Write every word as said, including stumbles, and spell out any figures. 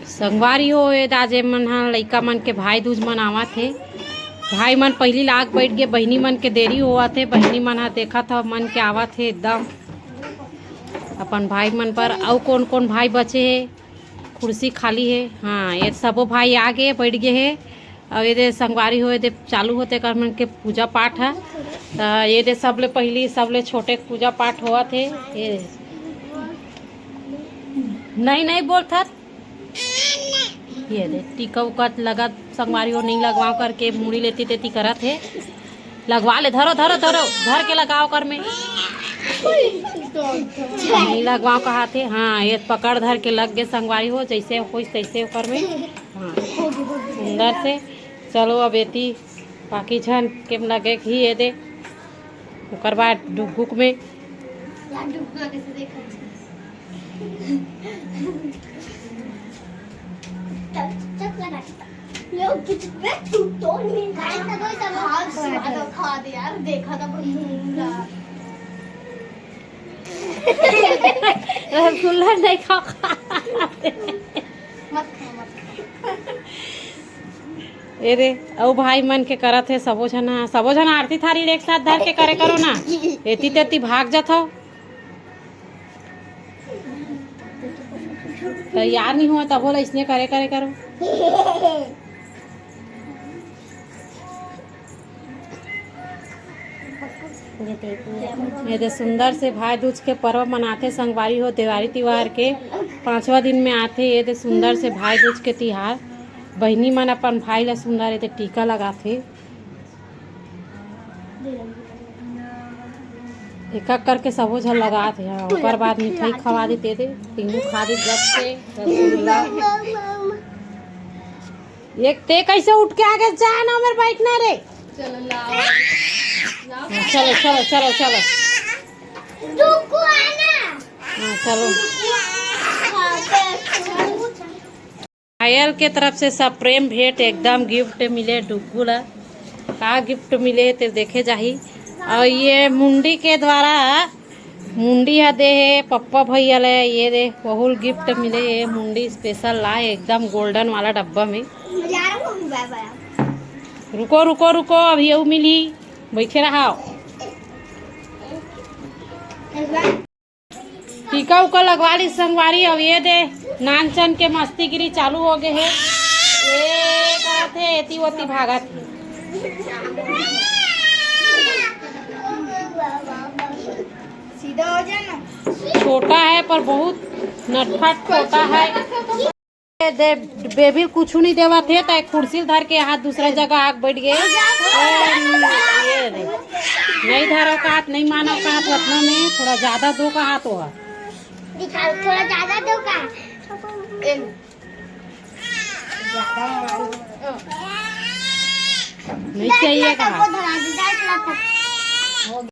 संगवारी हो, ए दाजे मन ह लइका मन के भाई दूज मनावत हे। भाई मन पहिली लाग बैठ गे, बहिनी मन के देरी होवत हे। बहिनी मन ह देखत ह मन के आवत हे एकदम अपन भाई मन पर। अउ कोन कोन भाई बचे हे, कुर्सी खाली हे। हाँ, ये सबो भाई आ गे, बैठ गे हे। अउ ये दे संगवारी हो, ये दे चालू होथे कर मन के पूजा पाठ ह। त ये दे सबले पहिली, सबले छोटे के पूजा पाठ होवत हे। ये नहीं, नहीं बोलथस। ये दे टीका उका लगत संगवारी हो, नहीं लगवाव करके मुड़ी लेती तेती करत हे। लगवा ले, धरो, धरो, धरो, धर के लगाव कर में। नहीं लगवाव कहाथे। हाँ, ये पकड़ धर के लग गे संगवारी हो, जैसे होइस तैसे ओकर में। हाँ, सुंदर से। चलो, अब एती बाकी झन के लगे ही ये दे, ओकर बाद डुगुक में। यार, डुगुक लगे से देखा। चल, चल, लगा। लोग कितने तू तो नहीं खाए, सब, सब हाथ से खा दे यार, देखा था बहुत। रसगुल्ला नहीं खाओ। मत खा, मत खा। ए रे, अउ भाई मन के करत हे सबो झन ह, सबो झन आरती थारी एक साथ धर के करे करो ना, एती तेती भाग जात हो। तैयार नहीं हो तभो ला इसने करे करे करो। ये दे सुंदर से भाई दूज के पर्व मनाथे संगवारी हो, देवारी तिहार के पांचवा दिन में आथे। ये दे सुंदर से भाई दूज के तिहार, बहिनी मन अपन भाई ला सुंदर ये दे टीका लगाथे। एक एक करके सबो झन लगात हे। हाँ, ओकर बाद मिठाई खवा देते दे, तीनों खा दी गप से रसगुल्ला। एक ते कैसे उठ के आगे जा ना, मेरे बैठना रे। चलो, लाओ। लाओ। हाँ, चलो, चलो, चलो, चलो। हाँ, चलो। पायल के तरफ से सब प्रेम भेंट, एकदम गिफ्ट मिले डुग्गू ला। का गिफ्ट मिले ते देखे जाही। और ये मुंडी के द्वारा, मुंडी ह दे हे पप्पा भैया ले, ये दे वहू ल गिफ्ट मिले हे, मुंडी स्पेशल ला, एकदम गोल्डन वाला डब्बा में। रुको, रुको, रुको, अभी अउ मिली, बैठे रहा। टीका उका लगवा ली संगवारी। अब ये दे नानचन के मस्तीगिरी चालू हो गए हे। ये करत हे, एती ओती भागत हे। सीधा हो जाए ना। छोटा है पर बहुत नटखट छोटा है। दे, बेबी कुछ नहीं देवत हे, त एक कुर्सी ल धर के हाथ दूसरा जगह आके बैठ गए। ये दे। नहीं धरो का हाथ, नहीं मानो का हाथ, उतना में थोड़ा ज्यादा दो का हाथ हो। दिखाओ, थोड़ा ज्यादा दो का। नहीं चाहिए का हाथ।